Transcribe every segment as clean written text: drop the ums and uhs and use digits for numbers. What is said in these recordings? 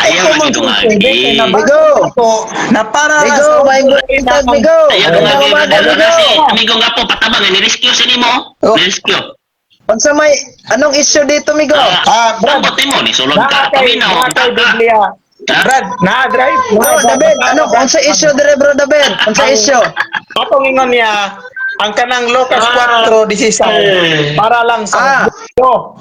Ayaw common lagi sense dungagi. TV, kay nabasa Bigo. ko na para lang Bigo, sa may audio buntag, Bigo. Ayaw dungagi, Magandang umaga, brother. Bigo. Kasi amigo nga po patabang ni-rescue sini mo. Oh. Ni-rescue. Unsa may anong issue dito, Migo? Ah, Brad. Ambot mo ni sulod Naa ka. kay Paminaw naa kay ka. Biblia. Ha? Brad, naa drive. Bro, David, ano unsa issue dire, Bro David? Unsa issue? Atong ingon niya ang kanang Lucas 4:16 para lang sa audio.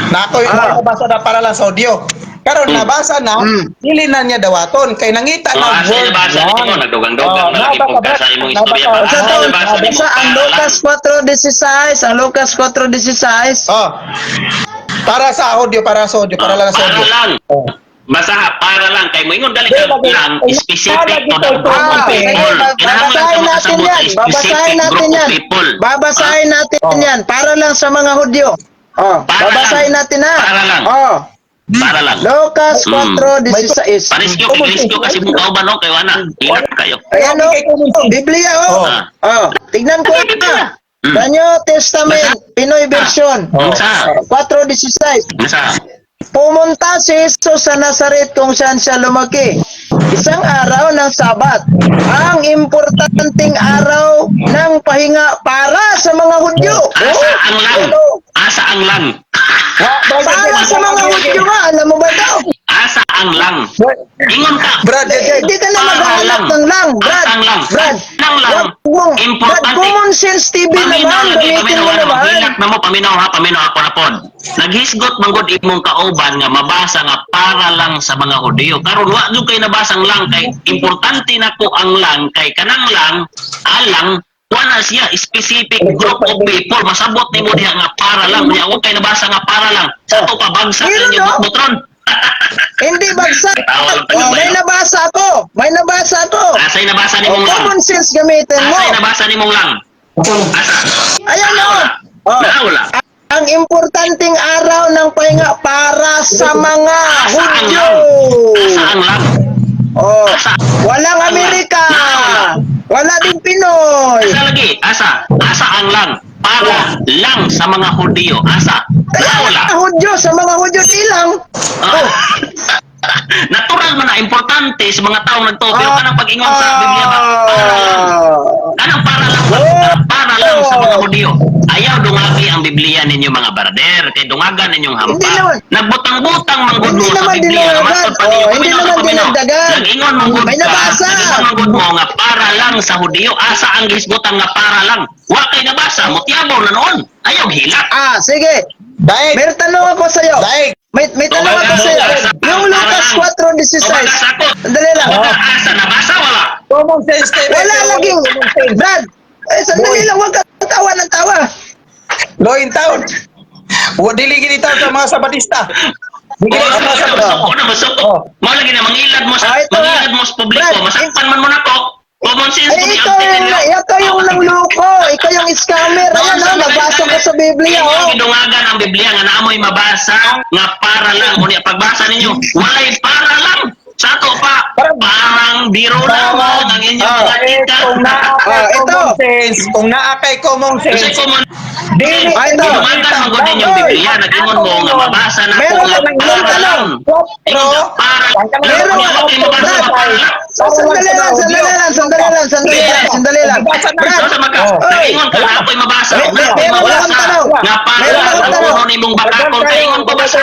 Nako yung nabasa na para lang sa audio. Karon nabasa na, dili na niya dawaton kay nangita Oh, na asa word nabasa lang. nimo nagdugang-dugang Oh, na lagi nabasa, pug ka Brad. sa imong Nabasa. istorya ba? Unsa Asa to? nabasa nimo Basta ang para Lucas lang. 4:16, ang Lucas 4:16. Oh. Para sa audio, para sa audio, para lang sa Para audio. lang. Oh. Basta para lang kay moingon gali ka Di, lang specific lagi to the to group of Ah, sige, people. Kinahanglan ka babasahin natin makasabot yan. sa Babasahin specific natin group of yan. people. Babasahin natin Oh. yan para lang sa mga Hudyo. Oh, Para babasahin lang. natin na. Para lang. Oh, Para lang. Lucas 4:16. Paresyo kay rescue kasi mong kauban no kay wana. Ingat kayo. Ayan oh, Kay common sense. Biblia oh. Oh. Oh, tignan ko Ano yung Biblia? na. The New Testament, Pinoy version. Oh. Basa. 4:16. Basa. Pumunta si Jesus sa Nazaret kung saan siya lumaki. Isang araw ng Sabat, ang importanteng araw ng pahinga para sa mga Hudyo. Asa ang lang. Oh, Asa ang lang. para sa mga Hudyo nga, alam mo ba daw? Asa ang lang. Ingon ka. Brad, Eh, hindi ka na Para maghahanap lang. ng lang, Brad. Asa ang lang. Brad, Ang lang. wag mong, Brad, Importante. common sense TV Paminaw naman, lagi, gamitin paminaw mo ano, naman. hilak na mo, paminaw ha, paminaw ako na pod. Naghisgot manggod imong kauban nga mabasa nga para lang sa mga Hudiyo. Karon wa jud kay nabasang lang kay importante na ko ang lang kay kanang lang alang wala siya specific group of people masabot nimo diha nga para lang niya wa kay nabasa nga para lang sa to pabagsak Meron, ninyo no? butron. Hindi bagsak. Tawa lang Oh, tayo, may no? nabasa ako. May nabasa ako. Asay nabasa Oh, nimong lang? common sense gamitin mo. Asay nabasa nimong lang? Asa? Ayan o. Oh. Naula. Ang importanteng araw ng pahinga para sa mga Asa ang Hudyo. lang? Asa ang lang? Oh, Asa? walang Amerika. Wala din Pinoy. Asa lagi? Asa? Asa ang lang? Para lang sa mga Hudiyo. Asa? Kaya Naula. mga Hudyo, sa mga Hudyo silang. Ah. Natural man na importante sa mga taong nagtuo pero kanang pag-ingon sa Biblia ba? Para lang. Kanang para lang ba? Para lang sa mga Hudiyo. Ayaw dungagi ang Biblia ninyo mga barder kay dungagan ninyong hampa. Hindi naman. Nagbutang-butang manggod Hindi mo sa naman Biblia. dinungagan. Matod pa ninyo. Oh, hindi Paminaw naman ka, paminaw. dinagdagan. Nag-ingon manggod May ka. nabasa. Nag-ingon manggod mo nga para lang sa Hudiyo. Asa ang gisgutan nga para lang? Wa kay nabasa, mutyabaw na noon. Ayaw hilak. Ah, sige. Daig. May tanong ako sa iyo. Daig. May tanong ako sa iyo. Yung Lucas 4:16. Sandali lang. Asa nabasa wala? Common sense TV. Wala laging. Common sense. Brad, eh, sandali lang, huwag kang tawa ng tawa. Law in town. Wa dili gini taon sa mga Sabatista. Dili Oh, gini sa mga Sabatista. masuko na masuko. Oh. Mao lagi na mangilad mo sa Ah, ito mangilad ah. mo sa publiko, Brad, masakpan man mo nako. Common sense Eh, mo ni ikaw yung, ikaw yung nangloko. Ikaw yung scammer. Ayan, oh, nabasa ko sa Biblia, Inyo oh. gidungagan ang Biblia nga naamoy mabasa nga para lang unya pagbasa ninyo walay para lang sa ato pa parang biro lang ang inyong mga Eh, tika. kung naa kay Ah, ito. common sense, kung naa kay common Kasi sense, common dili Ah, ito. Gidungagan man gud ninyong Biblia nag-ingon mo nga mabasa na Meron ko nga lang para tanong. lang. Ingon ka, para lang. Meron Unya, wa kay mabasa nga para lang. Sandali lang, sandali lang, sandali lang, sandali lang, sandali lang. Brad, So sa maka, Oh. nag-ingon ka na ako'y mabasa, May- na ako'y meron mabasa, akong tanong. nga para Meron lang, akong ang tanong. puno nimong bakakon, kay ingon ko basa,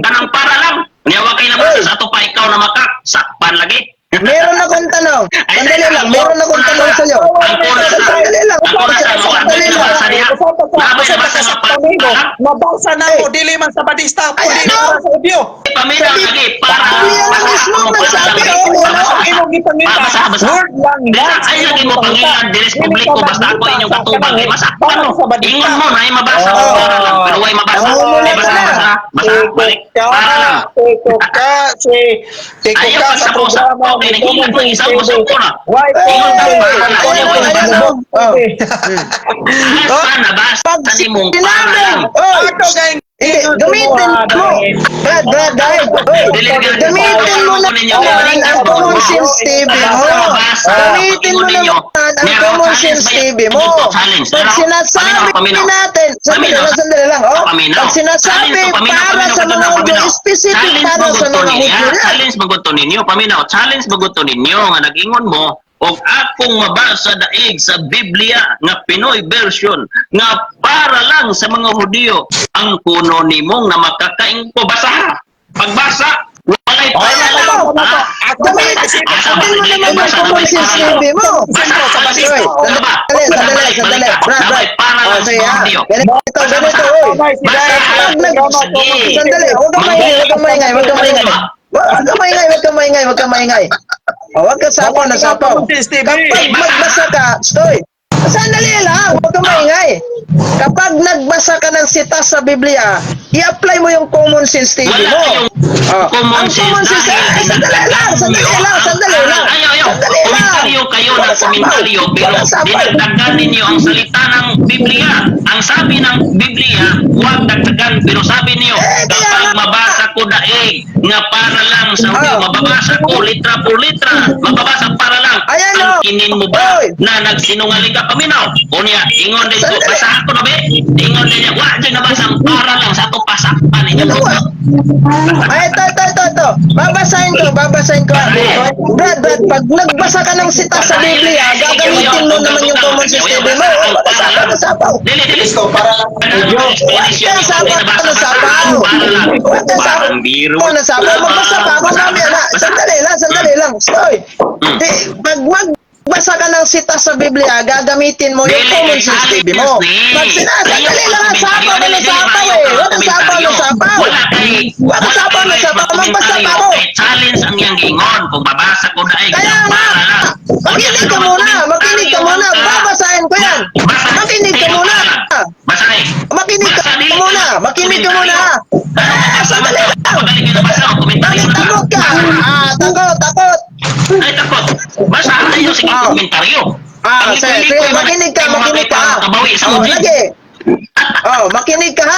kanang para lang. Niya wa kay nabasa Oy. sa ato pa ikaw na maka, sakpan lagi. Meron akong tanong. Sandali lang, meron akong tanong sa'yo. Ang kuna sa, Sandali lang, ang kuna sa, sandali lang. nabasa niya. Nabasa nabasa nga para lang. Mabasa na mo, dili man Sabatista, Ay, kundi ano? para sa audio. Paminaw lagi, para, Biblia na basa, mismo para nagsabi, lang. oh, Basa, ano? Ang imong gipangita, Ah, basa, basa. word lang Dili, yan. ay lagi mo pangilan dilis publiko basta ako inyong katubang kay masakpan mo. Ingon mo na ay mabasa mo Oh. para lang pero way mabasa. Oh. Ay, basa basa basa balik para lang. Teko ka, si Teko Ayaw ka pa sa sa pusa. programa Okay, ni naghilat mo Common isang Sense gusto TV. ko na. Why Ay, po? ay, Ayaw, ay, ayaw, ano? Oh. Asa nabasa Pag nimong para sinabi, lang. oy, Ako kay hindi, gamitin mo. Brad, Brad, dahil, oy, Dili, dili. gamitin mo na ko ninyo, naman ang common Basa, sense TV mo. Basa, Gamitin mo pag-ingon ninyo, naman ang meron common challenge sense ba TV yan? mo. Challenge. Pag Pero, sinasabi paminaw, paminaw. Natin, sandali Paminaw. lang, sandali lang, oh. Paminaw. Pag sinasabi Challenge to, paminaw, para paminaw, sa mga paminaw, Hudyo, paminaw. specific Challenge para sa bago to mga niya. Hudyo yan. Challenge bago to ninyo, paminaw. Challenge bago to ninyo nga nag-ingon mo og akong mabasa daig sa Biblia nga Pinoy version nga para lang sa mga Hudiyo ang kuno nimong na makakaing ko, basa. Pagbasa, walay Okay, para lang. ako, ako, Ah, ako, Gamitin Asa ba? mo naman yung Basa, common sense para lang. TV mo. Basa, Sa basa, Oy, basa, sandali, sandali, balik, sandali. balik ka. Brad, Brad. Nabay, para Oh, lang sa sige, mga ah. Hudiyo. Ganito, ganito, oy. Basa. Pag Sige. Sandali, huwag kang maingay, huwag kang maingay, huwag kang maingay. Huwag kang maingay, huwag kang maingay, huwag kang maingay. Oh, huwag kang sapaw na sapaw. Kapag magbasa ka, stoy. Sandali lang, huwag kang maingay. Kapag nagbasa ka ng sitas sa Biblia, i-apply mo yung common sense TV Wala mo. kayong Oh, common ang sense common sense, dahil ay, sandali lang, sandali lang, sandali lang. Ayaw, ayaw. Sandali lang. Komentaryo kayo ng Walang sapaw. komentaryo, pero Walang sapaw. dinagdagan ninyo ang salita ng Biblia. Ang sabi ng Biblia, huwag dagdagan. Pero sabi niyo, Eh, kaya kapag nga. mabasa ko daig, nga para lang sa Hudyo, Ah. mababasa ko litra por litra, mababasa para lang. Ayan, Ang oh. kinin mo ba Oy. na nagsinungaling ka? Paminaw. O niya, ingon din ko, Sandali. basa ako na be. Ingon din niya, wa dyan nabasa ang para lang sa ato pasakpan ninyo. Ano, wa? Ay, ito, ito, ito, ito. Babasahin ko, babasahin ko. Brad, Brad, pag nagbasa ka ng sitas sa Biblia, gagamitin mo naman yung common sense TV mo. Oh, wala sapaw, wala sapaw. Dili, dili. Isko, para lang sa Hudyo. Huwag kang sapaw na sapaw. Huwag kang sapaw Parang biro. na sapaw. Magbasa pa ako mamaya na. Sandali lang, sandali lang. Stoy. Di, pag magbasa ka ng sitas sa Biblia, gagamitin mo yung common sense TV mo. Pag sandali lang, ang sapaw ka na sapaw eh. Huwag kang sapaw na sapaw. Wala kay Huwag kang sapaw na sapaw. Magbasa pa ako. Challenge ang iyang gingon kung babasa ko daig Kaya nga, para lang. makinig ka muna, makinig ka muna, babasahin ko yan. Makinig ka muna. Basa eh. Makinig ka muna, makinig ka muna. Ah, sandali lang. Magaling yung nabasa ko, komentaryo Bakit na. takot ka? Ah, takot, takot. Ay, takot. Basa ayo sige Ah. komentaryo. Ah, Ang sige, likoy-likoy sige, man, makinig ka, ay mga makinig ka. Kabawi sa Oh, uji. lagi. Oh, makinig ka ha.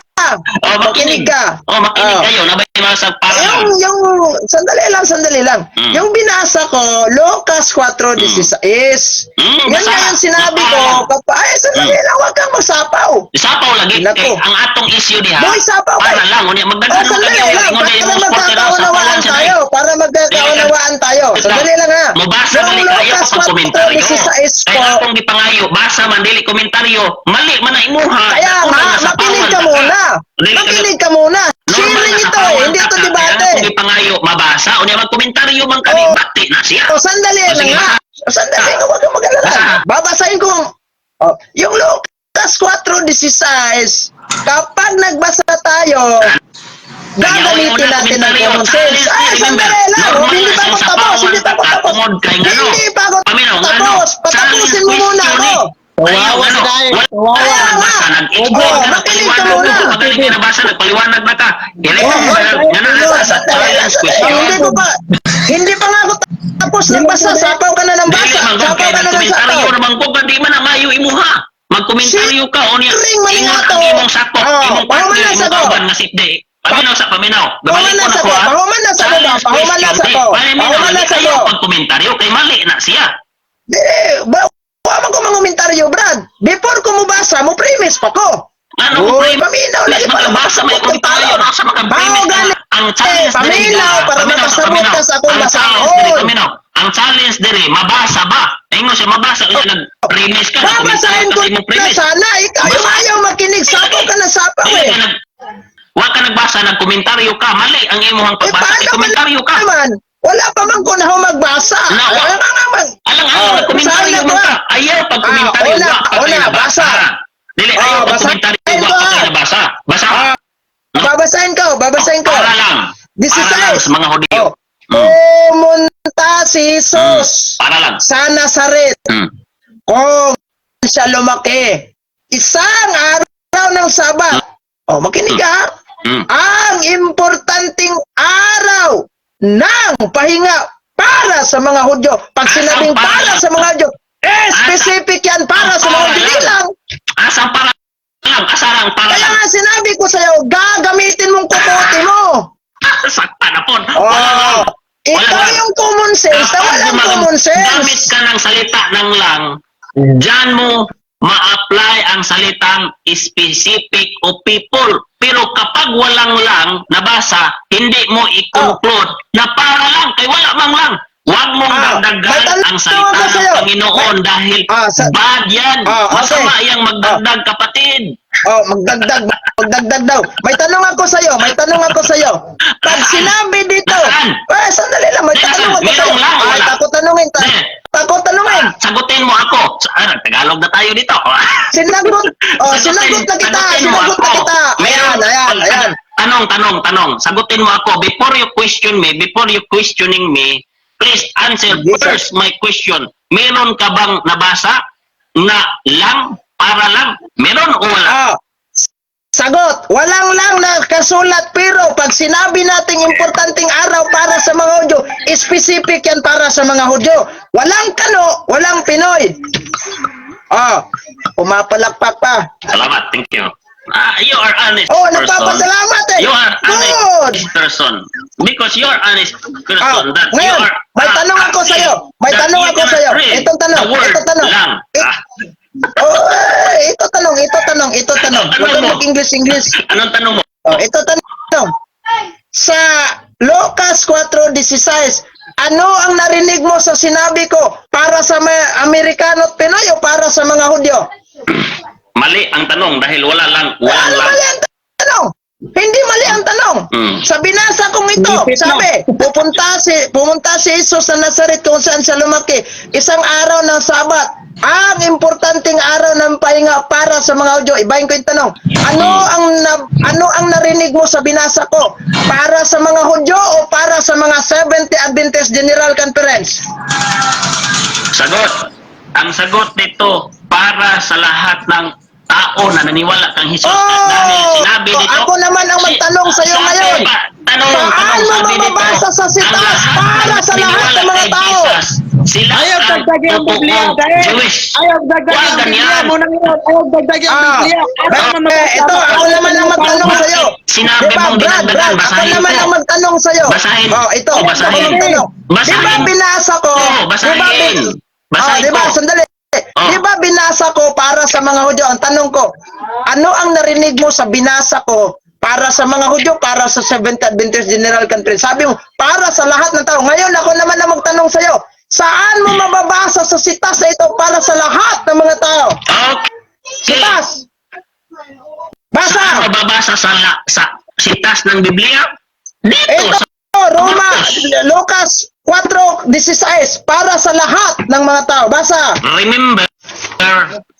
Oh, Makinig ka. Oh, makinig Oh. kayo. Nabay mga sa para lang. Yung, sandali lang, sandali lang. Yung binasa ko, Lucas 4:16. Yan Basa. nga yung sinabi ko. Ay, sandali lang, huwag kang magsapaw. Sapaw lagi Nako. kay ang atong issue diha. Boy, sapaw Para kay. lang unya Oh, magdaghan man sandali kayo lang, ingon na para imong supporter sa magkakaunawaan sapawan tayo. Para magkakaunawaan tayo. Sandali lang ha. Mobasa Yung man kayo Lucas pag komentaryo. 4:16 Kay po, akong gipangayo, basa man dili komentaryo, mali man na imuha. kaya Dako nga, na sa makinig ka pawan muna. Dili ka Makinig ka muna. Normal Sharing na sa ito eh, pawan hindi ka ito ka. Kaya debate. akong gipangayo, mabasa unya magkomentaryo man kani, Oh. bati na siya. O, sandali O, lang sige, nga. basa. O, sandali nga, huwag kang mag-alala. Basa. Babasahin ko. Oh, yung Lucas 4:16, kapag nagbasa tayo, gagamitin natin ang common sense. Ay, sandali lang. Oh, hindi pa ako tapos. Hindi pa ako tapos. Hindi pa ako tapos. Patapusin mo muna ako. Kawawa si Dai. Kawawa. Kaya nga. Oh, makinig ka muna. Magaling ka nabasa, nagpaliwanag na ka. Kailan Oh, ka nga na oh, sa sandali lang, challenge sandali. question. Hindi ko pa, hindi pa nga ako tapos nagbasa. Sapaw ka na ng Dili basa. man gud Sapaw kay ka na ng nagkomentaryo sapaw. naman ko di man na mayo imuha. Magkomentaryo ka o niya. Ring man Ingon nga ang to. imong sakop, Oh, imong partner, pahuman na imong sa ko. kauban nga sipde. Paminaw sa paminaw. Babalik Pahuman ko na na sa ko ko. ha. Pahuman na sa ko ba? Challenge Pahuman na sa question, ko. di. Paminaw, Pahuman na sa ayaw ko. pagkomentaryo kay mali na siya. Di, ba, wa man ko mangumentaryo, Brad. Before ko mubasa, mo premise pa ko. Ano Uy, ko paminaw lagi para makabasa may makasabot ng komentaryo tao. na sa makapremise Bao gani. ang challenge Eh, paminaw para paminaw sa makasabot paminaw. ka sa akong Ang challenge basahon. diri, paminaw. Ang challenge diri mabasa ba? Ingon siya mabasa unya nag-premise ka, Babasahin nagkomentaryo ka ko sa imong na premise. sana. Ikaw yung ayaw makinig. Sapaw ka na sapaw Dili eh. ka nag Wa ka nagbasa, nagkomentaryo ka, mali ang imong Eh, pagbasa, paano kay man komentaryo ka. naman? Wala pa man ko na magbasa. Na, wa- Wala nga man. Alang alang Oh, nagkomentaryo basahin na man ko, ka. ah. Ayaw pag komentaryo Ah, una, wa pa kay una, nabasa. basa. Dili Ah, ayaw basahin pag komentaryo wa ko, pa kay ah. nabasa. Basa. Ah, babasahin ko, babasahin ko. Para lang. This is Para lang it. sa mga Hudyo. Oh. Pumunta si Jesus Para lang. sa Nazaret kung siya lumaki. Isang araw ng Sabat. Oh, makinig ka. Ang importanteng araw ng pahinga para sa mga Hudyo. Pag sinabing Asang para para lang. sa mga Hudyo, eh, specific yan para sa mga Para Hudyo. Di lang. lang. Asang para lang, asarang para Kaya lang. nga sinabi ko sa'yo, gagamitin mong kukote mo. Sakta na po. Oh, Wala Ikaw lang. yung common sense na Kapag walang common gamit sense. ka ng salita ng lang, dyan mo ma-apply ang salitang specific o people. Pero kapag walang lang nabasa, hindi mo i-conclude na para lang, kay wala mang lang. Huwag mong May dagdagan tanong ang salita ako ng sa'yo. Panginoon dahil bad yan. Okay. Masama yang magdagdag, kapatid. Oh, magdagdag, magdagdag daw. May tanong ako sa iyo, may tanong ako sa iyo. Pag sinabi dito, Nasaan? eh, sandali lang, may Nasaan? tanong ako sa iyo. Merong lang, Ay, wala. takot tanungin, Eh. takot tanungin. Sagutin mo ako. Tagalog na tayo dito. Sinagot, oh, sinagot na kita, Sagutin mo sinagot na ako. kita. Ayan, ayan, ayan. Tanong, tanong, tanong. Sagutin mo ako. Before you question me, before you questioning me, please answer Yes, sir. first my question. Meron ka bang nabasa na lang, para lang? Meron o wala? Ah, sagot, walang lang na kasulat, pero pag sinabi nating importanteng araw para sa mga Hudyo, specific yan para sa mga Hudyo. Walang Kano, walang Pinoy. Ah, pumapalakpak pa. Salamat, thank you. You are honest Oh, person. nagpapasalamat eh. You are Good. honest person. Because you are honest person that Ngayon, you are may tanong ako sa'yo. May that tanong you ako cannot sa'yo. read Itong tanong, the word ito tanong. lang. Oh, eh, ito tanong, ito tanong, ito tanong. Anong Huwag kang tanong mo? mag-English-English. Anong tanong mo? Oh, ito tanong. Sa Lucas 4:16, ano ang narinig mo sa sinabi ko? Para sa mga Amerikano at Pinoy o para sa mga Hudyo? Mali ang tanong dahil wala lang, walang Ano lang. mali ang tanong? Hindi mali ang tanong. Sa binasa kong ito, Repeat mo. sabi, pumunta si Jesus sa Nazaret kung saan siya lumaki. Isang araw ng Sabat, ang importanteng araw ng pahinga para sa mga Hudyo. Ibahin ko yung tanong. Ano ang narinig mo sa binasa ko? Para sa mga Hudyo o para sa mga Seventh Adventist General Conference? Sagot. Ang sagot nito para sa lahat ng tao na naniwala kang Jesus. At dahil sinabi dito, Oh, ako naman ang magtanong sa iyo sabi ngayon. Tanong, Paano tanong, sabi dito, mababasa sa ang sitas lahat para ng sa lahat naniniwala ng mga kay tao? Jesus, sila Ayaw ang dagdagin ang Biblia, totoong dahil. Jewish. Ayaw dagdagin Huwag ang Biblia. ganyan. Muna ngayon, ayaw dagdagin ang Biblia. Ayaw naman Eh, ito, mabasa. ako naman ang magtanong Bakit sa iyo. sinabi Diba, mong Brad, dinagdagan? Brad, ako Basahin naman ko. ang magtanong sa iyo. Basahin. Oh, ito, Oh, basahin. ako magtanong. Basahin. Diba binasa ko? Oo, basahin. Diba, Basahin oh, diba, ko. sandali. Oh. Di ba binasa ko para sa mga Hudyo? Ang tanong ko, ano ang narinig mo sa binasa ko para sa mga Hudyo, para sa Seventh Adventist General Conference? Sabi mo, para sa lahat ng tao. Ngayon, ako naman ang magtanong sa iyo. Saan mo mababasa sa sitas na ito para sa lahat ng mga tao? Okay. Sitas! Basa! Saan mababasa sa sitas ng Biblia? Dito Ito, sa Roma, Lucas 4:16, para sa lahat ng mga tao. Basa! Remember,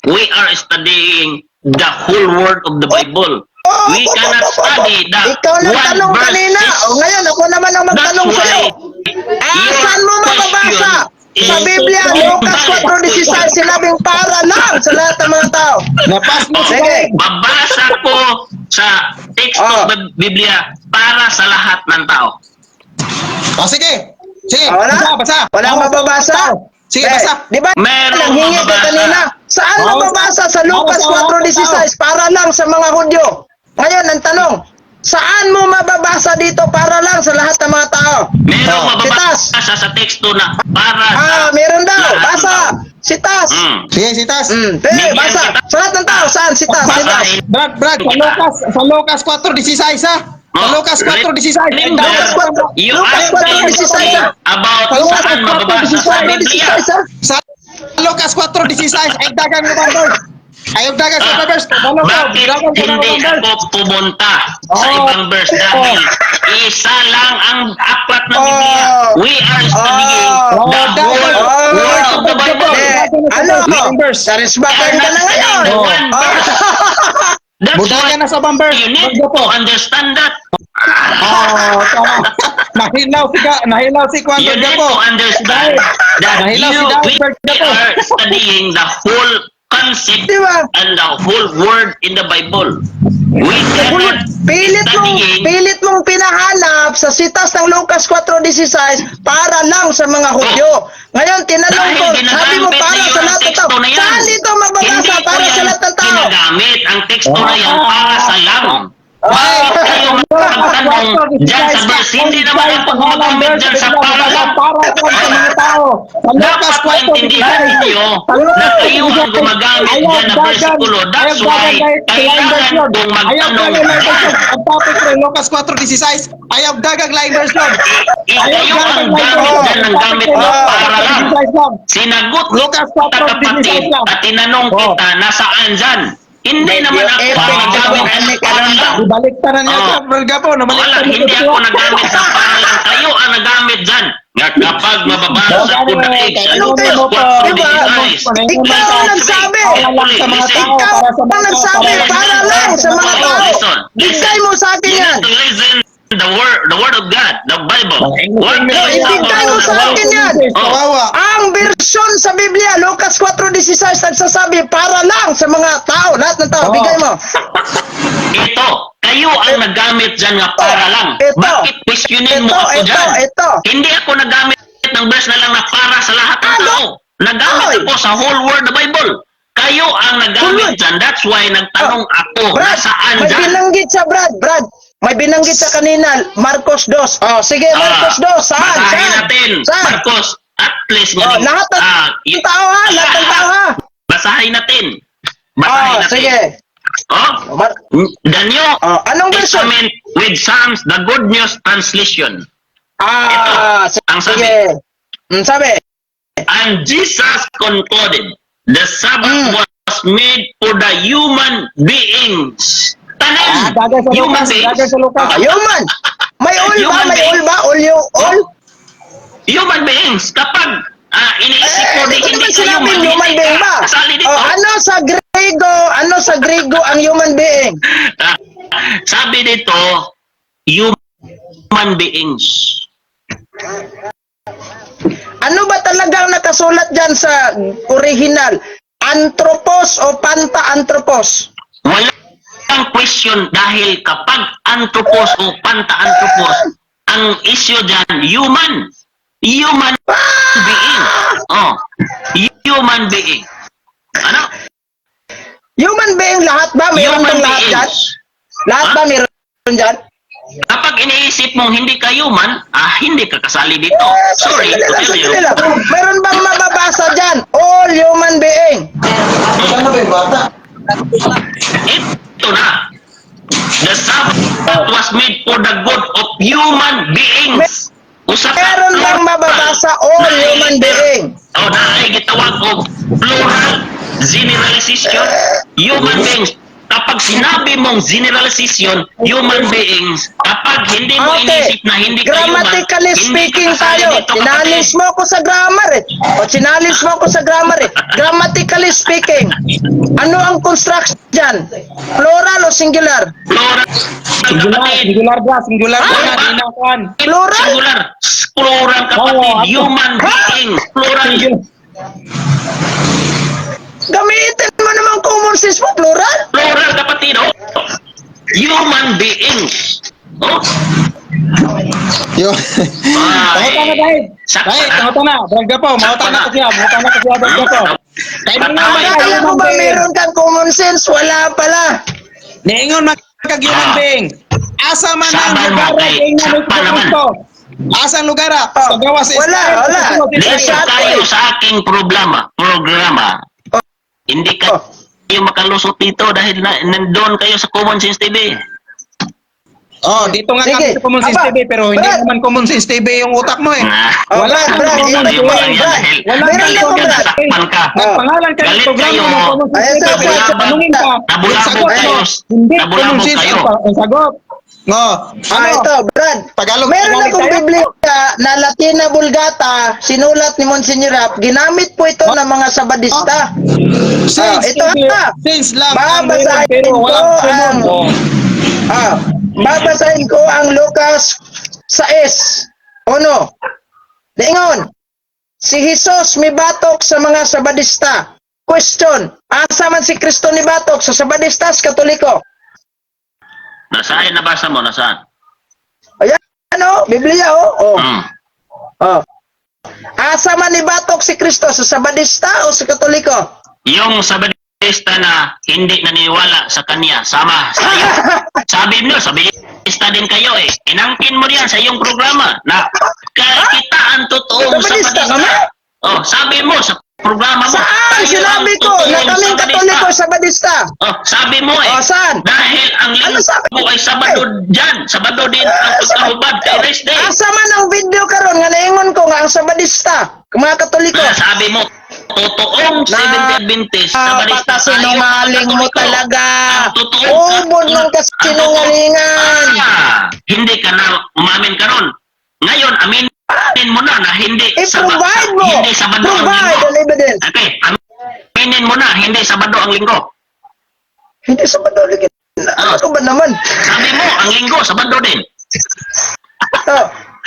we are studying the whole word of the Bible. Oh, We opo, cannot opo, opo. study the Ikaw one nagtanong verse. kanina. O ngayon, ako naman ang magtanong That's sa'yo. why Asan mo your mababasa? question Sa is Biblia, Lucas invalid. 4:16, sinabing para lang sa lahat ng mga tao. Napas mo Sige. sige. Babasa ko sa teksto ng Biblia para sa lahat ng tao. Oh, sige. Sige, Wala? basa, basa. Walang Basa, mababasa? Sige, Eh, basa. di ba? Merong Nanghingi ka mababasa. kanina. Saan Oo, mababasa sa Lucas oo, oo, 4:16 para lang sa mga Hudyo? Ngayon, ang tanong, saan mo mababasa dito para lang sa lahat ng mga tao? Merong Sitas. mababasa sa teksto na para sa Meron daw. lahat ng Basa. tao. Sitas. Sige, sitas. Eh, Bigyan basa. kita. Sa lahat ng tao, saan? Sitas, sitas. Basahin. Brad, Brad, sa Lucas 4:16 ha. Sa Oh, Lucas 4:16. Remember, Lucas 4, you Lucas asked 4:16, me ah. about Lucas saan mababasa sa Biblia. 4:16, ah. Sa Lucas 4:16 ay dagang nga verse. Ay dagang sa verse. Kabalo ka, Bakit dagang ka hindi ng verse. ako pumunta sa ibang verse? Dahil isa lang ang aklat ng Biblia. We are studying the whole word of the Bible. Eh, ano? Verse. Charismakan ka na ngayon. The one verse. That's Budagan why na sa ibang verse. you need Bagyo to po. understand that. Oh, tama. Nahilaw si Kwan You need po. to understand that Nahilaw si you, David we Bergapo. are studying the whole concept Di ba? and the whole word in the Bible. We cannot Pilit mong studying pilit mong pinahanap sa sitas ng Lucas 4:16 para lang sa mga Hudyo. Ngayon tinanong Dahil ko, sabi mo ginagamit para na yun sa ang lahat ng tao. teksto na yan. Saan dito mababasa Hindi ko para sa yan lahat ng tao? ginagamit ang teksto na yan para sa lang. Ay, Bakit kayo magtanong dyan sa verse? Hindi naman ako gumagamit dyan sa para Para lang sa mga tao. Sa Lucas Dapat 4, maintindihan ninyo na kayo ang gumagamit dyan na versikulo. That's why kailangan kong Ayaw magtanong dagang laing version. Ang topic ng Lucas 4:16, ayaw dagang laing version. Kayo ang gamit dyan ng gamit na para lang. Sinagot Lucas kita, 4, kapatid, 16 lang. at tinanong Oh. kita, nasaan dyan? Hindi naman ako ang Effective nagamit ang ng para lang. Ibalik ta na niya Oh. sa Brad Gapo, nabalik Wala, ta niya hindi sa ako nagamit sa para lang. Kayo ang nagamit dyan. Nga kapag mababasa ko daig sa Ano kayo? Lucas Diba? 4:16. Ikaw ang nagsabi. Para lang sa mga tao, Ikaw para sa mga ang tao, nagsabi para para lang sa mga tao. Listen. Bigay mo sa akin You yan. need to listen the word of God, the Bible. What No, is ibigay mo sa akin yan. Kawawa. Ang bersyon sa Biblia, Lucas 4:16, nagsasabi para lang sa mga tao, lahat ng tao. Oo. Bigay mo. Ito, kayo ang nagamit dyan nga para lang. Ito. Bakit questionin mo Ito, ako ito, dyan? ito. Hindi ako nagamit ng verse na lang na para sa lahat ng Ano? tao. Nagamit Oy. ako sa whole word the Bible. Kayo ang nagamit Whole dyan. That's why nagtanong ako, Brad, nasaan may dyan? binanggit sa Brad, Brad. May binanggit sa kanina, Marcos 2. Oh, sige, Marcos 2, saan? Basahin Saan? natin. Saan? Marcos, at least Oh, lahat ng tao ha, lahat ng tao ha. Basahin natin. Basahin Oh, natin. sige. Oh, The New Oh, anong version? Testament with Psalms, the Good News Translation. Ah, Ito, ang sabi. sige. Sabi. And Jesus concluded, "The Sabbath was made for the human beings." Tanan! Ah, bagay sa Human Lucas, beings. bagay sa Lucas. Ah, human. May all ba? Human May being. all ba? All you, all? Human beings. Kapag iniisip mo, Eh, di, ito hindi naman ka sinabing human, human hindi being ka ba? kasali dito. Oh, ano sa Grego ang human being? Ah, sabi dito, human beings. Ano ba talagang nakasulat dyan sa original? Anthropos o panta-anthropos? Walang question dahil kapag anthropos o panta-anthropos, ang issue dyan, human. Human being. Oh, human being. Ano? Human being lahat ba? Meron Human bang lahat dyan? beings. Lahat Ha? ba meron dyan? Kapag iniisip mong hindi ka human, hindi ka kasali dito. Eh, Sorry sandali to lang, tell you. sandali lang. Meron bang mababasa dyan? All human being. Ito na. The Sabbath was made for the good of human beings. Usa ka Meron bang plural mababasa all na human being? O na ay gitawag og plural generalization, human beings. Kapag sinabi mong generalization, human beings, kapag hindi mo Okay. inisip na hindi ka human, Grammatically hindi ka speaking kasali tayo. dito, kapatid. Chinalis mo ako sa grammar eh. O chinalis mo ako sa grammar eh. Grammatically speaking, ano ang construction dyan? Plural o singular? Plural, Singular, kapatid. singular ba? Singular ba? Ah! Di na kuan. Plural? Singular. Plural, kapatid. Oo, ako. Human beings. Plural. Singular. Gamitin mo naman common sense mo, plural? Plural, kapatid. Oh. Human beings. Oh. Yo. Ay. Mangutan na dahil. Sakto Dahil, na. mangutan na. Brad Gapo, mangutan na ko siya. Mangutan na ko siya, Brad Gapo. Kay mga Pataway. mga Akala ko human ba being. meron kang common sense? Wala pala. Niingon man kag human being. Asa man ang Saban lugar mo kay- kay nga sakpan naman. Kristo? Asa ang lugar ah? Sa gawas sa Wala, Israel, wala. sa gawas sa Dito Israel. tayo sa aking programa. Programa. Hindi kayo makalusot dito dahil nandun kayo sa Common Sense TV. Oh, dito nga Sige. kami sa Common Sense Aba, TV pero hindi Brad. naman Common Sense TV yung utak mo eh. Ah. Oh, Wala Brad, kang Brad, Common ito, Sense Sabi mo lang yan Brad. dahil Wala Meron galit ako, ka, Brad. nasakpan ka. Nagpangalan ka ng Galit programa kayo. ng Common Sense Ay, TV. sir, sir, sir. Tanungin ka. Nabulabog Sagot mo, kayo. hindi Nabulabog Common Sense kayo. ang sagot. No. Ah, Ano? ito, Brad. Tagalog, Meron Tagalog akong tayo? Biblia na Latina Vulgata, sinulat ni Monsignor Rap. Ginamit po ito ng mga Sabadista. Since, Ah, ito ha. Since lang ang meron, Babasahin pero ko walang common. Oh. Ah, babasahin ko ang Lucas 6. Uno. Lingon. Si Jesus mibatok sa mga Sabadista. Question, asa man si Kristo ni batok sa Sabadistas Katoliko? Nasaan nabasa mo? Nasaan? Ayan, ano? Biblia, oh. Oh. Oh. Asa man ni batok si Kristo sa Sabadista o sa Katoliko? Yung Sabadista na hindi naniwala sa kanya, sama sa'yo. Sabi niyo, sabihin Sabadista din kayo eh. Inangkin mo diyan sa iyong programa na kita ang totoong Sabadista Sabadista. kami? Oh, sabi mo sa programa mo. Saan? Tayo ang Sinabi ko na totoong kaming Sabadista. Katoliko Sabadista. Oh, sabi mo eh. Oh, saan? Dahil ang Ano linggo sabi? ay Sabado dyan. Sabado din ang Ah, pagkahubad kay rest day. Asa man ang video karon nga naingon ko nga ang Sabadista, mga Katoliko. Na sabi mo, totoong Na- Seventh Adventist, Sabadista tayo, Napakasinungaling mo Katoliko. talaga. Ang totoong Ubod ng kasinungalingan. Ah, hindi ka na umamin ka ron. Ngayon, aminin mo na na hindi I-provide mo. hindi Sabado ang Provide linggo. an evidence. Okay, aminin mo na hindi Sabado ang linggo. Hindi Sabado lagi. Ano ko ba naman? Sabi mo, ang linggo, Sabado din. Ito.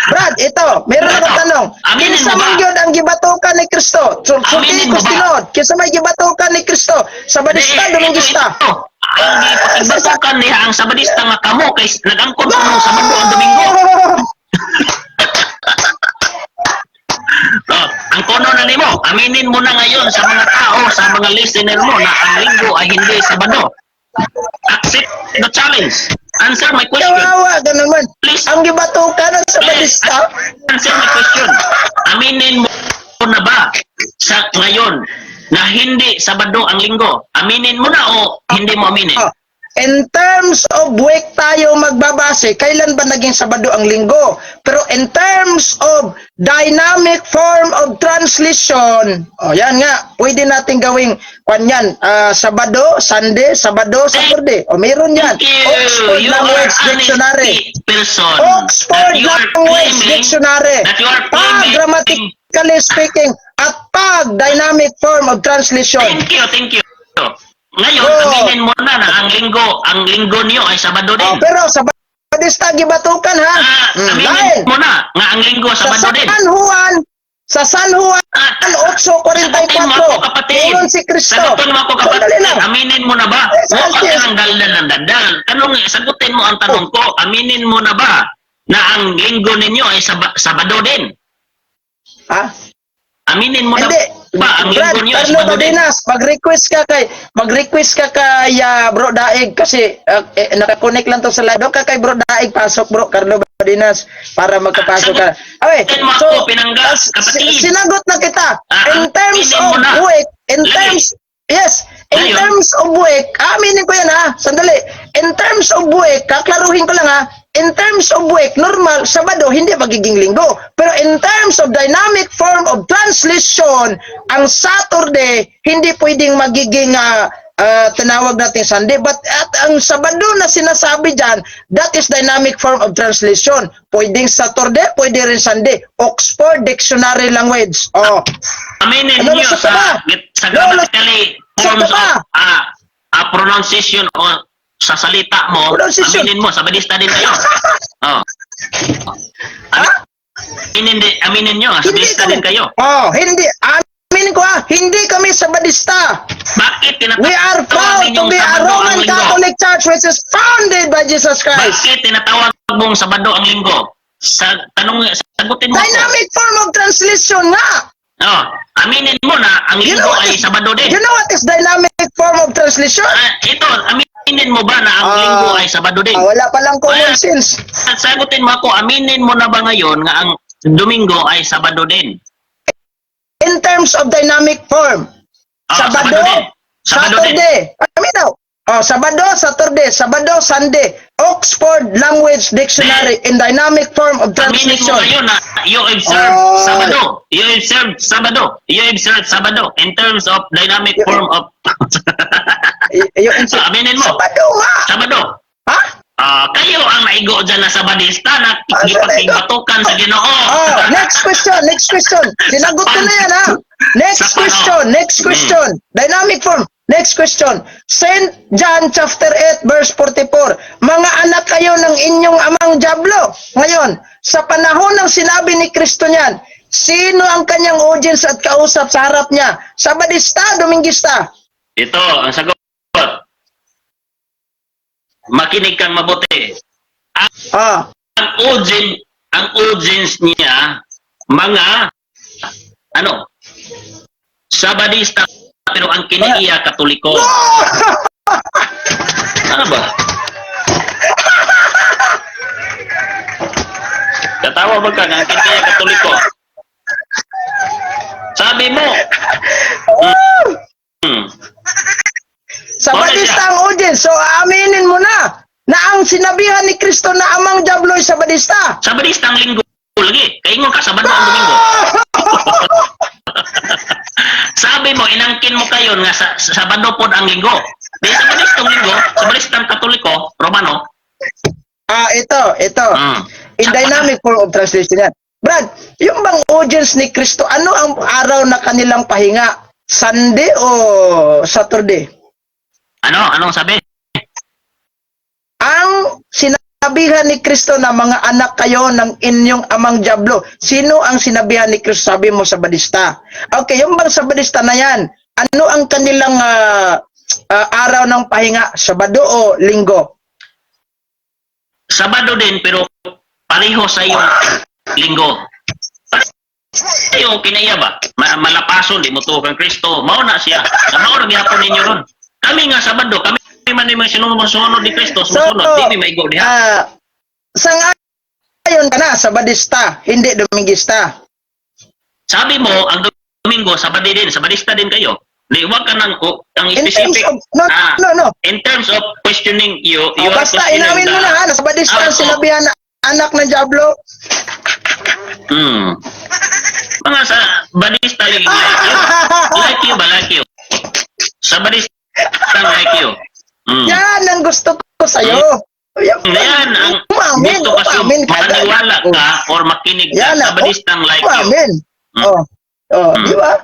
Brad, ito, meron akong tanong. Aminin Kinsa mo ba? man gyud ang gibatukan ni Kristo? So, Aminin sulti mo ko ba? tinuod. Kinsa may gibatukan ni Kristo? Sabadista, Hindi, Domingista. ito. Ang gipakibatukan niya ang Sabadista nga kamo kay nagangkon mo ng Sabado ang Domingo. Oh, ang kono na nimo, aminin mo na ngayon sa mga tao, sa mga listener mo na ang linggo ay hindi Sabado. Accept the challenge. Answer my question. Kawawa ka naman. Please. Ang gibatukan ng Sabadista? Answer my question. Aminin mo na ba sa ngayon na hindi Sabado ang linggo? Aminin mo na o hindi mo aminin? Oh, in terms of week tayo magbabase, kailan ba naging Sabado ang linggo? Pero in terms of dynamic form of translation, oh yan nga, pwede natin gawing kwan yan, Sabado, Sunday, Sabado, Saturday. O meron yan. Thank you. Oxford You are Language honesty Dictionary. person. Oxford That you are Language Dictionary. That you are Pag claiming. grammatically speaking at pag dynamic form of translation. Thank you, thank you. Ngayon, Oh. aminin mo na na ang linggo niyo ay Sabado din. Oh, pero sa Sabadista gibatukan ha. Ah, aminin dahil mo na nga ang linggo sa Sabado din. San Juan, sa San Juan Sagutin mo ako, 8:44, kapatid. ingon si Kristo. Sagutin mo ako, kapatid. Sandali lang. Aminin mo na ba? Eh, Huwag ka yes. nang daldal ng dandal. Tanong, sagutin mo ang tanong ko. Aminin mo na ba na ang linggo ninyo ay Sabado din? Ha? Aminin mo na Hindi. ba ang Brad, linggo niyo ay Carlo Sabado din? Badenas, mag-request ka kay Bro Daig kasi nakakonect lang to sa live. Doon ka kay Bro Daig, pasok Bro Carlo Badenas para magkapasok ka. Okay, Sagutin mo so ako, pinangga, kapatid. sinagot na kita. In terms aminin mo of na. week, in Lagi. terms Yes, in Ngayon. terms of week, aminin ko yan ha, sandali. In terms of week, kaklaruhin ko lang ha, in terms of week, normal, Sabado, hindi magiging linggo. Pero in terms of dynamic form of translation, ang Saturday, hindi pwedeng magiging tinawag natin Sunday. But at ang Sabado na sinasabi dyan, that is dynamic form of translation. Pwedeng Saturday, pwede rin Sunday. Oxford Dictionary Language. Oh. Aminin Ano, niyo lusot ka sa, ba? sa No, grammatically lusot forms ka ba? of pronunciation o sa salita mo, Pronunciation. aminin mo, Sabadista din kayo. Oh. Ha? Aminin nyo, Sabadista din kayo. Oh, hindi. Aminin ko ah, hindi kami Sabadista. Bakit tinatawag We are proud to ninyong be a Sabado ang Roman linggo? Catholic Church which is founded by Jesus Christ. Bakit tinatawag mong Sabado ang linggo? Sa tanong, sagutin mo ako. Dynamic form of translation nga. Oh, aminin mo na ang You linggo know what ay is, Sabado din. you know what is dynamic form of translation? Ito, aminin mo ba na ang linggo ay Sabado din? Wala palang common sense. At sagutin mo ako, aminin mo na ba ngayon nga ang Domingo ay Sabado din? In terms of dynamic form, Sabado Sabado, din. Sabado din. Saturday. Aminaw. Oh, Sabado, Saturday, Sabado, Sunday. Oxford Language Dictionary in dynamic form of Aminin mo translation. ngayon na you observe Oh. Sabado. You observe Sabado. You observe Sabado in terms of dynamic form of Yung Aminin mo. Sabado nga. Sabado. Ha? Kayo ang naigo dyan na Sabadista na Ah, gipakibatukan sa Ginoo. Oh, next question, next question. Sinagot ko na yan ha. Next Sa question, next question. Dynamic form. Next question. Saint John chapter 8 verse 44. Mga anak kayo ng inyong amang Diablo. Ngayon, sa panahon ng sinabi ni Kristo niyan, sino ang kanyang audience at kausap sa harap niya? Sabadista, Domingista? Ito ang sagot. Makinig kang mabuti. Ang audience niya mga ano, Sabadista, pero ang kinaiya Katoliko. Ano ba? Tawa ba ka? Nangkin kaya Katoliko. Sabi mo. Sabadista ang audience. So, aminin mo na na ang sinabihan ni Kristo na amang Diablo ay Sabadista. Sabadista ang Linggo lagi. Kaingon ka, Sabado ang Domingo. Sabi mo, inangkin mo kayo nga sa Sabado pod ang Linggo. Di Sabadista ang Linggo, Sabadista ang Katoliko, Romano. Ah, ito, ito. In dynamic form of translation yan. Brad, yung bang audience ni Kristo, ano ang araw na kanilang pahinga? Sunday o Saturday? Ano? Anong sabi? Ang sinabihan ni Kristo na mga anak kayo ng inyong amang Diablo. Sino ang sinabihan ni Kristo? Sabi mo, Sabadista. Okay, yung bang Sabadista na yan, ano ang kanilang araw ng pahinga? Sabado o Linggo? Sabado din, pero pareho sa iyong Linggo. Pareho, kinaya ba? Malapason, di mo tuo kang Kristo. Mao na siya. Na mao na gihapon ninyo ron. Kami nga Sabado, kami man yung mga sinusunod ni Kristo, sumusunod, di mi maigo diha. Sang-ayon ka na, Sabadista, hindi Domingista. Sabi mo, ang Domingo, Sabado din, Sabadista din kayo. Di, wag ka nang, oh, ang In terms specific, of, no, ah, no, no. in terms of questioning you, you Oh, are basta questioning inamin mo na ha, na Sabadista Ah, ang oo. sinabihan na anak ng Diablo. Mga sa Badista like you. Like you ba? Like you. Sa Badista like you. Yan ang gusto ko sa'yo. Yan, Yan ang umamin, gusto kasi umamin ka agad. maniwala ka or makinig ka Yan sa ang- Badistang like you. Umamin. Oh. Oh, di ba?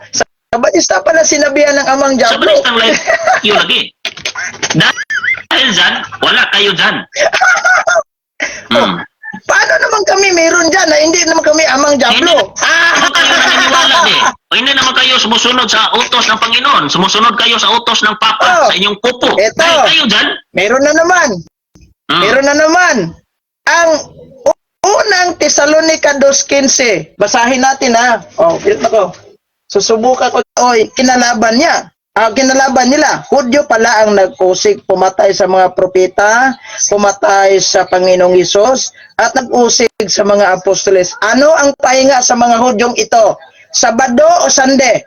Sabadista pala sinabihan ng amang Sa Diablo. Badistang like you lagi. Dahil dyan, wala kayo dyan. Paano naman kami meron dyan na hindi naman kami amang Diablo? Hindi naman kayo naniniwala eh. O hindi naman kayo sumusunod sa utos ng Panginoon. Sumusunod kayo sa utos ng Papa, Oh. sa inyong kupo. Eto. Dahil kayo dyan. Meron na naman. Meron na naman. Ang unang Tesalonica 2:15. Basahin natin ha. Oh, pilit ako. Susubukan ko. Oy, kinalaban niya. Ah, kinalaban nila. Hudyo pala ang nag-usig, pumatay sa mga propeta, pumatay sa Panginoong Hesus, at nag-usig sa mga apostoles. Ano ang pahinga sa mga Hudyong ito? Sabado o Sunday?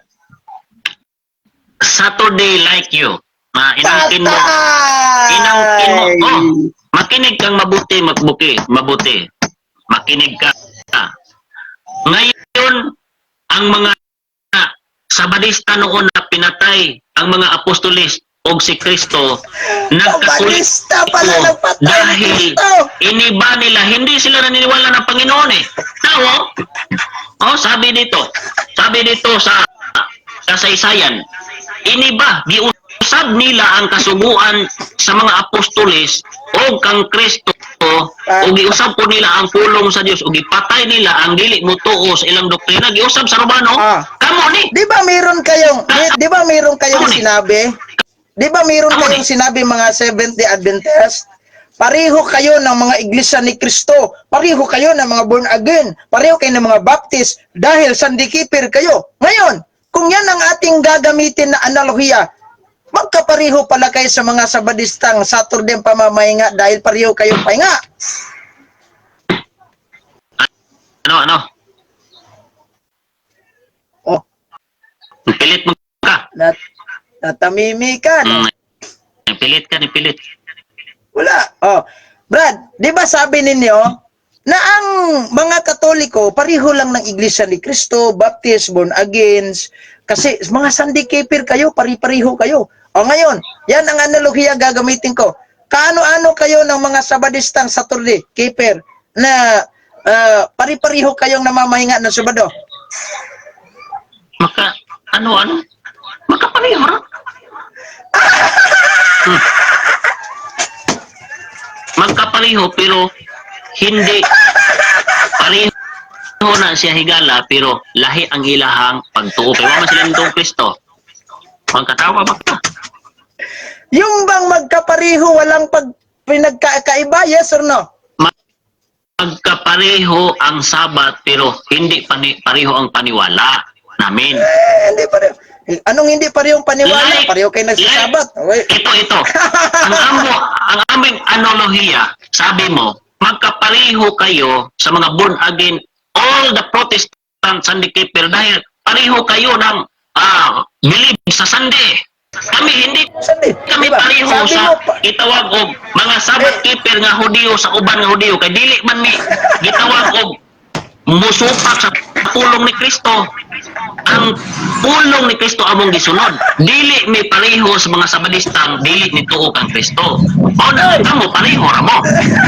Saturday like you. Ma, inangkin mo. Patay! Inangkin mo. Oh, makinig kang mabuti, magbuki, mabuti. Makinig ka. Ngayon, ang mga Sabadista noon na pinatay ang mga apostoles o si Kristo, nagkatulik Sabadista pala ito nagpatay ni dahil Kristo. iniba nila, hindi sila naniniwala ng Panginoon eh. Tao, oh, sabi dito sa kasaysayan, iniba, giusab nila ang kasuguan sa mga apostoles o kang Kristo o giusab po nila ang pulong sa Dios o gipatay nila ang dili mutuo sa ilang doktrina, giusab sa Romano. Kamo ni. Di ba meron kayong Ano eh? sinabi? Di ba meron Ano kayong eh? sinabi, mga Seventh-day Adventist? Pareho kayo ng mga iglesia ni Kristo. Pareho kayo ng mga born again. Pareho kayo ng mga Baptist dahil Sunday keeper kayo. Ngayon, kung yan ang ating gagamitin na analohiya, magkapareho pala kayo sa mga Sabadistang Saturday ang pamamahinga dahil pareho kayong pahinga. Ano, ano? Oh, Pilit mo ka. Natamimi ka. No? Pilit ka, pilit. Wala. Oh. Brad, 'di ba sabi ninyo na ang mga Katoliko pareho lang ng Iglesia ni Cristo, Baptist, born agains, kasi mga Sunday keeper kayo, pari-pareho kayo. O ngayon, yan ang analohiya gagamitin ko. Kaano-ano kayo ng mga Sabadistang Saturday keeper na pari-pareho kayong namamahinga ng Sabado? Maka, ano, ano? Makapareho ra. Magkapareho pero hindi pareho na siya higala pero lahi ang ilahang pagtuo. Kaya man sila nitong Kristo. Magkatawa ba ka? Yung bang magkapareho walang pag pinagkakaiba, yes or no? Magkapareho ang Sabat pero hindi pareho ang paniwala namin. Eh, hindi pareho. Anong hindi parehong paniwala? Pareho kayo nagsasabat. Okay. Ito, ito. Ang aming analohiya, sabi mo, magkapareho kayo sa mga born again all the Protestant Sunday keeper dahil pareho kayo ng believe sa Sunday. Kami hindi Sunday. kami Diba? pareho Sabi sa mo, itawag og mga Sabbath Eh. keeper nga Hudiyo sa uban nga Hudiyo kay dili man mi gitawag og musupak sa pulong ni Kristo. Ang pulong ni Kristo among gisunod. Dili mi pareho sa mga Sabadistang dili ni tuo kang Kristo. Mao na kamo, pareho ra mo.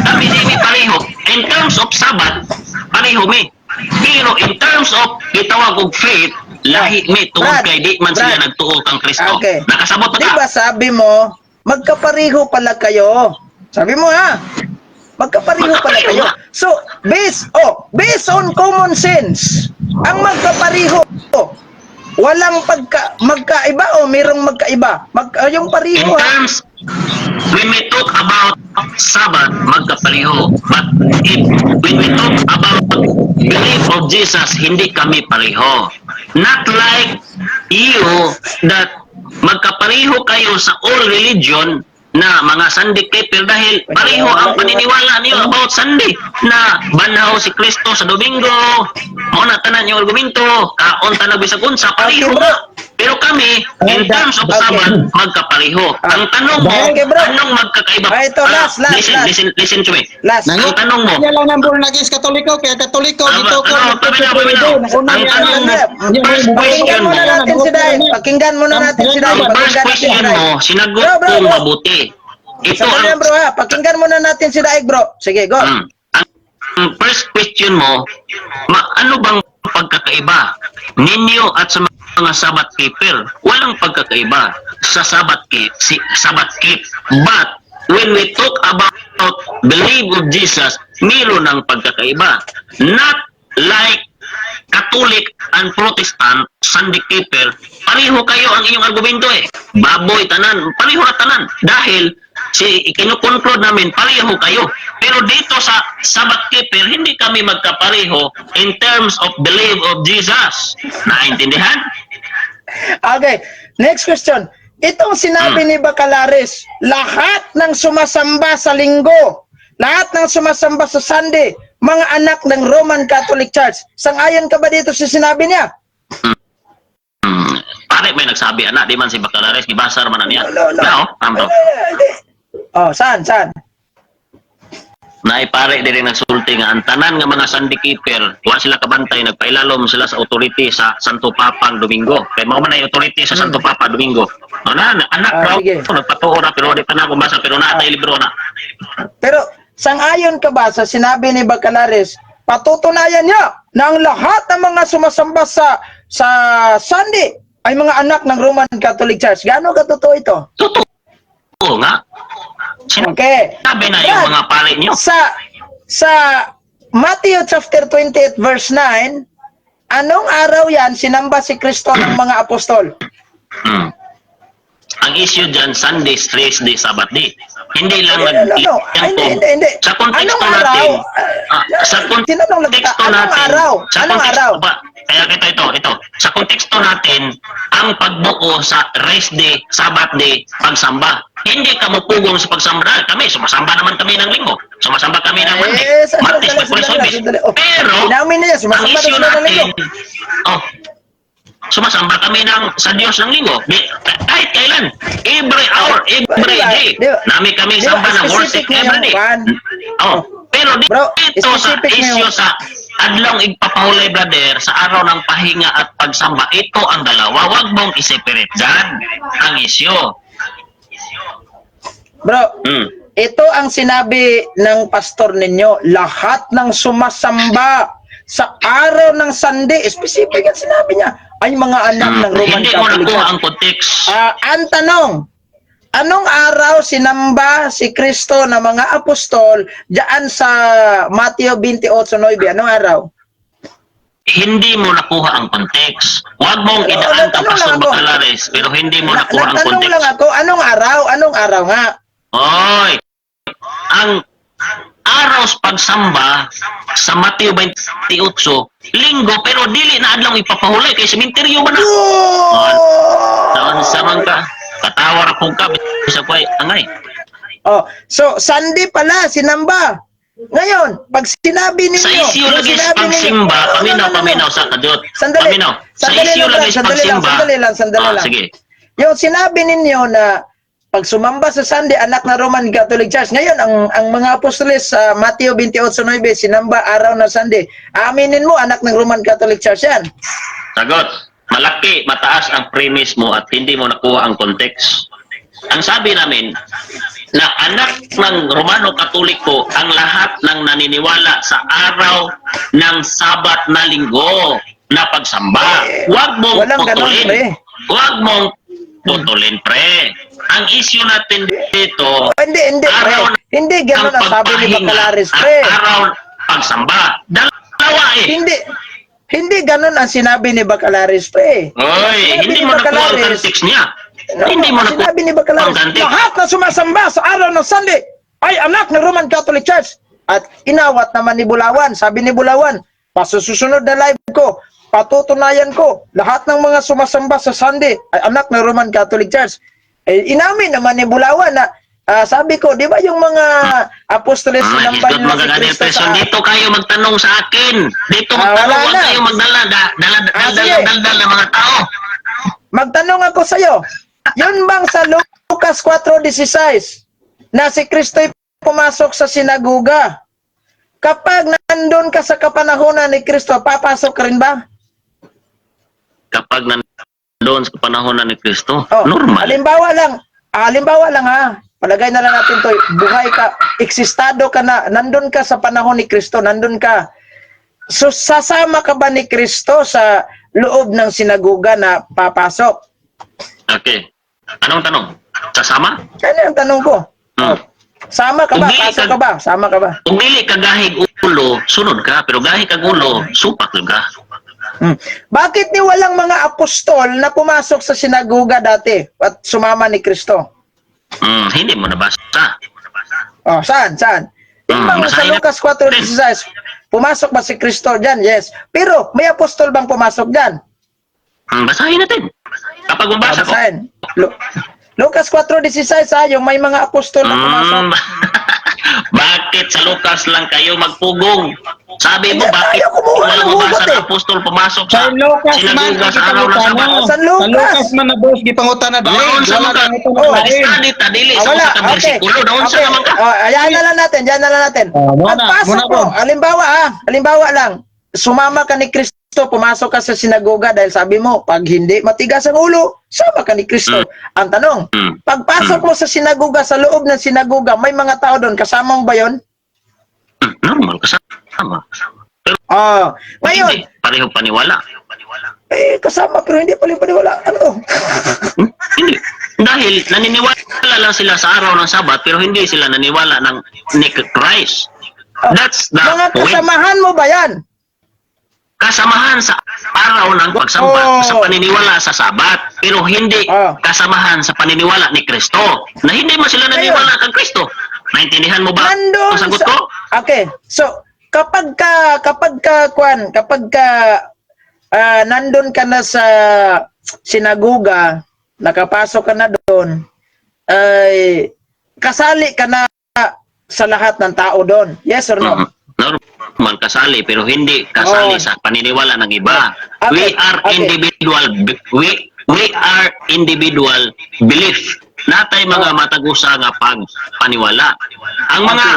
Kami di mi pareho. In terms of Sabbath, pareho mi. Pero in terms of gitawag og faith, lahi mi tungod Brad, kay di man sila Brad. nagtuo kang Kristo. Okay. Nakasabot na Di ka? ba sabi mo, magkapareho pala kayo? Sabi mo ha? Magkapareho pala Magkapareho kayo. nga. So, based on common sense, ang magkapareho, walang magkaiba o merong magkaiba? Yung In pareho ha? terms, when we talk about Sabbath, magkapareho. But if, when we talk about belief of Jesus, hindi kami pareho. Not like you that magkapareho kayo sa all religion na mga Sunday keeper dahil pareho ang paniniwala niyo about Sunday na banhaw si Kristo sa Domingo, mao na tanan yung argumento, kaon tanag bisag unsa, pareho Okay, bro. nga. Pero kami, in terms of Sabbath, magkapareho. Ang tanong mo, Okay, bro. anong magkakaiba? Ah, ito, last, last, Listen, last. listen, listen to me. Last. Ang tanong mo, Niya lang ng born again Katoliko, kaya Katoliko Ano, dito ko. ano, paminaw, paminaw. Ang tanong mo, first question Pakinggan mo, muna natin si Dai. Pakinggan muna natin si Dai. ang first Pakinggan natin si question Dai. mo, sinagot Bro, bro, kong bro. mabuti. Ito Sandali ang lang, bro, ha. Pakinggan muna natin si Daig, bro. Sige, go. Ang first question mo, ano bang pagkakaiba ninyo at sa mga Sabbath keeper? Walang pagkakaiba sa Sabbath keep, si Sabbath keep. But when we talk about belief of Jesus, meron ng pagkakaiba. Not like Catholic and Protestant Sunday keeper, pareho kayo ang inyong argumento eh. Baboy tanan, pareho na tanan. Dahil si kinukonclude namin, pareho kayo. Pero dito sa Sabbath keeper, hindi kami magkapareho in terms of belief of Jesus. Naintindihan? Okay, next question. Itong sinabi ni Bacalares, lahat ng sumasamba sa Linggo, lahat ng sumasamba sa Sunday, mga anak ng Roman Catholic Church. Sang-ayon ka ba dito sa sinabi niya? Pare may nagsabi ana, di man si Bacalares, gibasar man na niya. No, no. Na, oh, amto. Eh, hindi. Oh, saan, saan? Naay pare diri nagsulti nga ang tanan nga mga Sunday keeper, wa sila kabantay, nagpailalom sila sa authority sa Santo Papang Domingo. Kay mao man ay authority sa Santo Papa Domingo. No, na, anak Ah, raw, sige. nagpatuo ra pero di pa na ako basa pero naa tay libro na. Pero sang-ayon ka ba sa sinabi ni Bacalares, patutunayan niya na ang lahat ng mga sumasamba sa Sunday ay mga anak ng Roman Catholic Church? Gaano katotoo ito? Totoo nga. Okay. Sinabi na yung Brad, mga pare niyo. Sa Matthew chapter 28 verse 9, anong araw yan sinamba si Kristo ng mga apostol? Ang issue dyan, Sunday, rest day, Sabbath day. Hindi lang No, nag no, no. Ay, hindi, hindi, hindi. Sa konteksto Anong araw? natin, sa Tinanong lang kita, konteksto anong natin, araw? sa Anong konteksto araw? ba, kaya kita ito, ito. Sa konteksto natin, ang pagbuo sa rest day, Sabbath day, pagsamba. Hindi ka mupugong sa pagsamba. Dahil kami, sumasamba naman kami ng Linggo. Sumasamba kami ng Monday, Eh, sandali, Martes, sandali, Miyerkules, sandali, Huwebes. sandali. Oh, Pero, inamin niya, ang sumasamba daw issue sila ng natin, Linggo. Oh, sumasamba kami ng sa Diyos ng Linggo. Di, kahit kailan, every hour, every Di ba? day. Di ba? Nami kami Di ba, samba ng worship specific na every yung day. kwan? Oh, pero Bro, dito sa specific na issue sa adlong igpapahulay, brother, sa araw ng pahinga at pagsamba, ito ang dalawa. Huwag mong iseparate dyan ang issue. Bro, ito ang sinabi ng pastor ninyo, lahat ng sumasamba sa araw ng Sunday, specific ang sinabi niya, ay mga anak ng Roman Hindi mo Catholic nakuha Church. ang context. Ah, ang tanong, anong araw sinamba si Kristo ng mga apostol diyan sa Mateo 28:9? Anong araw? Hindi mo nakuha ang context. Huwag mong Ano, idaan kang nagtanong Pastor lang ako. Bacalares, pero hindi mo nakuha ang Nagtanong context. lang ako, anong araw? Anong araw nga? Oy, ang araw sa pagsamba sa Mateo 28, Linggo, pero dili na adlong ipapahulay kay sementeryo man na. Oh! Taon sa man ka, katawa ra pud ka, bisa ko ay angay. Oh, so Sunday pala sinamba. Ngayon, pag sinabi ninyo, Sa issue yung lagi sa sinabi ninyo- pagsimba, No, no, paminaw, no, no, no. paminaw sa kadyot. Sandali. Paminaw. Sa Sandali issue lang, lagi sa sandali lang, pagsimba. sandali lang, sandali Ah, lang. sige. Yung sinabi ninyo na pag sumamba sa Sunday, anak na Roman Catholic Church. Ngayon, ang mga apostoles sa Mateo 28:9, sinamba araw na Sunday. Aminin mo, anak ng Roman Catholic Church yan. Sagot. Malaki, mataas ang premise mo at hindi mo nakuha ang context. Ang sabi namin, na anak ng Romano Katoliko ang lahat ng naniniwala sa araw ng Sabat na linggo na pagsamba. Huwag mong Walang ganon, putulin. pre. Huwag mong putulin, pre. Ang issue natin dito, Oh, hindi, hindi, pre. araw Hindi ganon ang sabi ni pagpahinga Bacalares, at pre. araw pagsamba. Dalawa eh. Hindi, hindi ganon ang sinabi ni Bacalares, pre. Oy, Sinabi hindi ni mo nakuha ang Bacalares, context niya. No, Hindi mo ang nakuha sinabi ni Bacalares, ang context. lahat na sumasamba sa araw ng Sunday ay anak ng Roman Catholic Church. At inawat naman ni Bulawan. Sabi ni Bulawan, pasusunod na live ko, patutunayan ko, lahat ng mga sumasamba sa Sunday ay anak ng Roman Catholic Church. Eh, inamin naman ni Bulawan na sabi ko, di ba yung mga apostoles Ah, sinamba isgot nila si mga Kristo person, sa dito kayo magtanong sa akin. Dito Ah, magtanong, wala huwag na. kayo magdala, da, dala, Ah, daldal, sige. daldal ng mga tao. Magtanong ako sa iyo, yun bang sa Lucas 4:16 na si Kristo'y pumasok sa sinaguga? Kapag nandun ka sa kapanahonan ni Kristo, papasok ka rin ba? Kapag nandoon sa panahon na ni Kristo, Oh, normal. Halimbawa lang ha, palagay na lang natin to, buhay ka, eksistado ka na, nandun ka sa panahon ni Kristo, nandun ka. So, sasama ka ba ni Kristo sa loob ng sinaguga na papasok? Okay. Anong tanong? Sasama? Ano ang tanong ko? Hmm. Sama ka ba? Hindi, Pasok ka ba? Sama ka ba? Kung dili ka gahig ulo, sunod ka. Pero gahi kag ulo, supak lang ka. Bakit ni walang mga apostol na pumasok sa sinaguga dati at sumama ni Kristo? Hindi mo nabasa. Oh, saan? Saan? Yung bang sa Basahin na- Lucas 4:16, pumasok ba si Kristo dyan? Yes. Pero may apostol bang pumasok dyan? Basahin natin. Kapag mabasa ko. Basahin. Lucas 4:16 ha, yung may mga apostol na pumasok. Bakit sa Lucas lang kayo magpugong? Sabi mo, Hindi, bakit tayo kumuha walang ng hugot mabasa eh. na apostol pumasok sa Sa Lucas man sinagoga ang sa araw ng gipangutana. Sabat? San Lucas. Sa Lucas man na boss gipangutana dahil. Doon sa Wala Lucas. nang Oh. utang lain. Study ta, dili Ah, sa wala. usa ka Okay. bersikulo. Doon sa Okay. naman ka. Oh, ayan na lang natin, diyan na lang natin. Ah, muna, Pagpasok muna mo, po. halimbawa ah, halimbawa lang, sumama ka ni Kristo, pumasok ka sa sinagoga dahil sabi mo, pag hindi matigas ang ulo, sama ka ni Kristo. Ang tanong, pagpasok mo sa sinagoga, sa loob ng sinagoga, may mga tao doon, kasama mo ba yon? Normal, kasama. Pero Oh, ngayon, hindi, pareho paniwala. eh, kasama pero hindi pala paniwala. Ano to? Hmm? Hindi. Dahil naniniwala lang sila sa araw ng Sabat pero hindi sila naniwala ng ni Christ. That's the Mga point. kasamahan mo ba yan? Kasamahan sa araw ng pagsamba, Oh. sa paniniwala sa Sabat, pero hindi kasamahan sa paniniwala ni Kristo. Na hindi mo sila naniniwala kang Kristo. Naintindihan mo ba Nandun ang sagot sa- ko? Okay. So, kapag ka nandun ka na sa sinaguga, nakapasok ka na doon, ay kasali ka na sa lahat ng tao doon. Yes or no? Mhm. Normal kasali pero hindi kasali Oh. sa paniniwala ng iba. Okay, We are individual we are individual belief. Natay mga matagusa nga pagpaniwala. Ang mga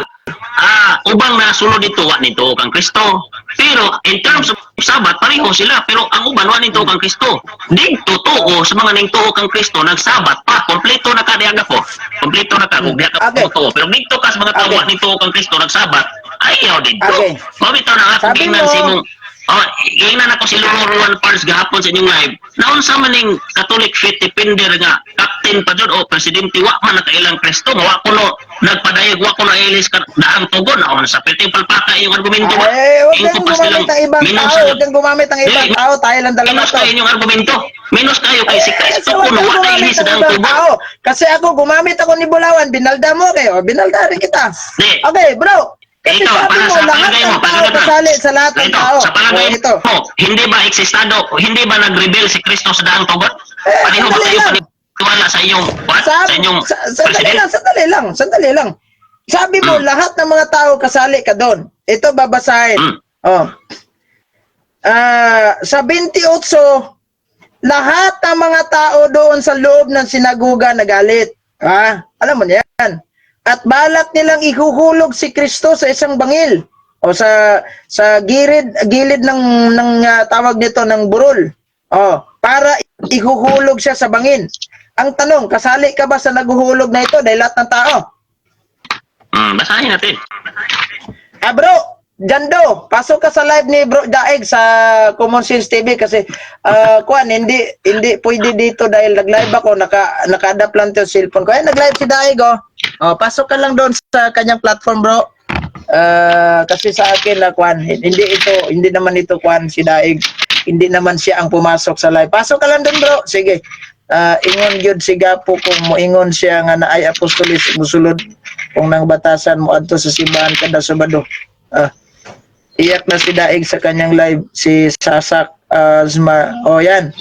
ubang nasulod dito wa nito kang Kristo. Pero in terms of Sabat pareho sila pero ang uban wa nito kang Kristo. Didto tuo sa mga ningtuo kang Kristo nagsabat pa kompleto na ka diaga ko. Kompleto na ka kung diha ka tuo. Pero didto ka sa mga tao wa nituo kang Kristo nagsabat ayaw didto. Okay. Mao bitaw na ako Sabi giingnan mo- si imong. Oh, giingnan ako si Lolo Juan Pars gahapon sa inyong live. Naunsa man ning Catholic faith defender nga captain pa jud o presidente wa man nakailang Kristo nga wa kuno nagpadayag wa kuno ilis ka daang tugon naunsa perting palpaka inyong argumento ba? Ay, huwag Ingko kang pa gumamit silang ng ibang minus tao. Huwag kang gumamit ng ibang Dili, tao. Tayo lang dalawa Minus to. kayo inyong argumento. Minus kayo kay si Kristo Eh, huwag kuno kang wa gumamit nailis ng daang ibang tugon. tao. Kasi ako, gumamit ako ni Bulawan, binalda mo kayo, binalda rin kita. Di. Okay, bro. Kasi Ikaw, sabi para mo, sa lahat palagay ng mo, tao palagay mo. kasali sa lahat ng Ito, tao. sa palagay Oh, ito. mo, hindi ba eksistado, hindi ba nag-rebel si Kristo sa daang tugon? Eh, Pareho ba sandali kayo lang. paniwala sa inyong, what? Sa inyong Sandali president? lang, sandali lang, sandali lang. Sabi mo, lahat ng mga tao, kasali ka doon. Ito, babasahin. Oh. Ah, sa 28, lahat ng mga tao doon sa loob ng sinaguga nagalit. Ah, alam mo na yan. At balak nilang ihuhulog si Kristo sa isang bangil o sa gilid gilid ng tawag nito, ng burol. Oh, para ihuhulog siya sa bangin. Ang tanong, kasali ka ba sa naguhulog na ito dahil lahat ng tao? Basahin natin. Ah, bro, Jando, pasok ka sa live ni Bro Daeg sa Common Sense TV kasi kuan, hindi hindi pwede dito dahil nag-live ako, naka-adapt lang to cellphone ko. Ay, nag-live si Daeg, oh. Oh, pasok ka lang doon sa kanyang platform, bro. Kasi sa akin na kuan, hindi ito, hindi naman ito kuan si Daeg. Hindi naman siya ang pumasok sa live. Pasok ka lang doon, bro. Sige. Ingon gyud si Gapo kung moingon siya nga naay apostolis musulod kung nang batasan mo adto sa simbahan kada Sabado. Iyak na si Daig sa kanyang live, si Sasak Azma. Oh, yan.